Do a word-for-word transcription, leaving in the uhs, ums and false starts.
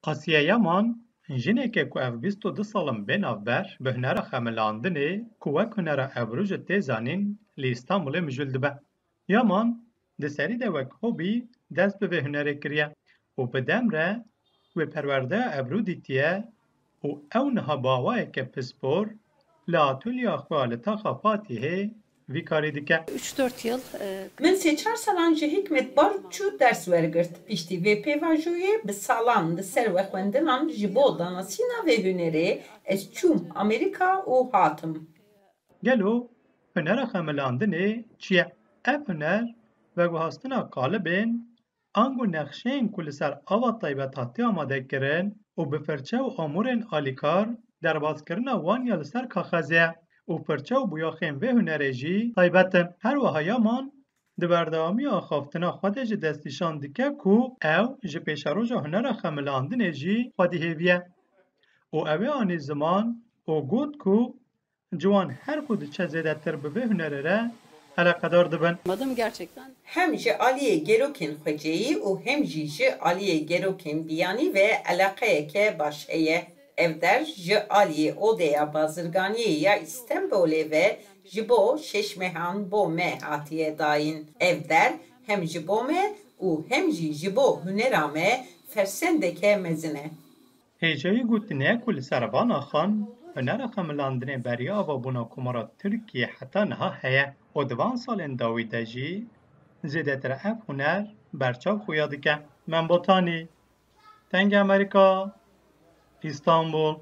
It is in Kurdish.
Asiye Yaman, jineke ku ev bîst û du sal in bê navber, bi hunera xemilandinê ku wek hunera ebru jî tê zanîn, li Îstanbulê mijûl dibe. Yaman di serî de wek hobî dest bi vê hunerê kiriye û bi dem re wê perwerdeya ebru dîtiye û ew niha bi awayeke pispor li atolya xwe li taxa Fatîhê vî karî dike. Üç dört yıl e, Min sê çar salan ji Hikmet Barutçu ders wergirt. Piştî vê pêvajoyê bi salan li ser vexwendinan ji bo danasîna vê hunerê ez çûm Amerîka û hatim. Gelo hunera xemilandinê çi ye? Ev huner veguhastina qalibên ango nexşeyên ku li ser ava taybet hatiye amadekirin û bi firçe û amûrên alîkar derbazkirina wan ya li ser kaxezê ye û firçe û boyaxên vê hunerê jî taybet in. Her wiha Yaman di berdewamiya axaftina xwe de jî destnîşan dike ku ew ji pêşeroja hunera xemilandinê jî xwedî hêviye û ew ê anî ziman û got ku ciwan her ku diçe zêdetir bi vê hunerê re eleqedar dibin. Adım gerçekten Hem ji aliyê gerokên xwecêyî û hem jî ji aliyê gerokên biyanî ve eleqeyeke baş heye. Ev der ji aliyê Odeya Bazirganiyê ya Îstenbolê ve ji bo şeş mehan bo me hatiye dayîn. Ev der hem ji bo me û hem jî ji bo hunera me fersendeke mezin e. Hêjayî gotinê ye ku li ser van axan hunera xemilandinê beriya avabûna Komara Tirkiyê heta niha heye û di van salên dawî de jî zêdetir ev huner berçav xuya dike. Membotanî, Dengê Amerîka, Îstanbul.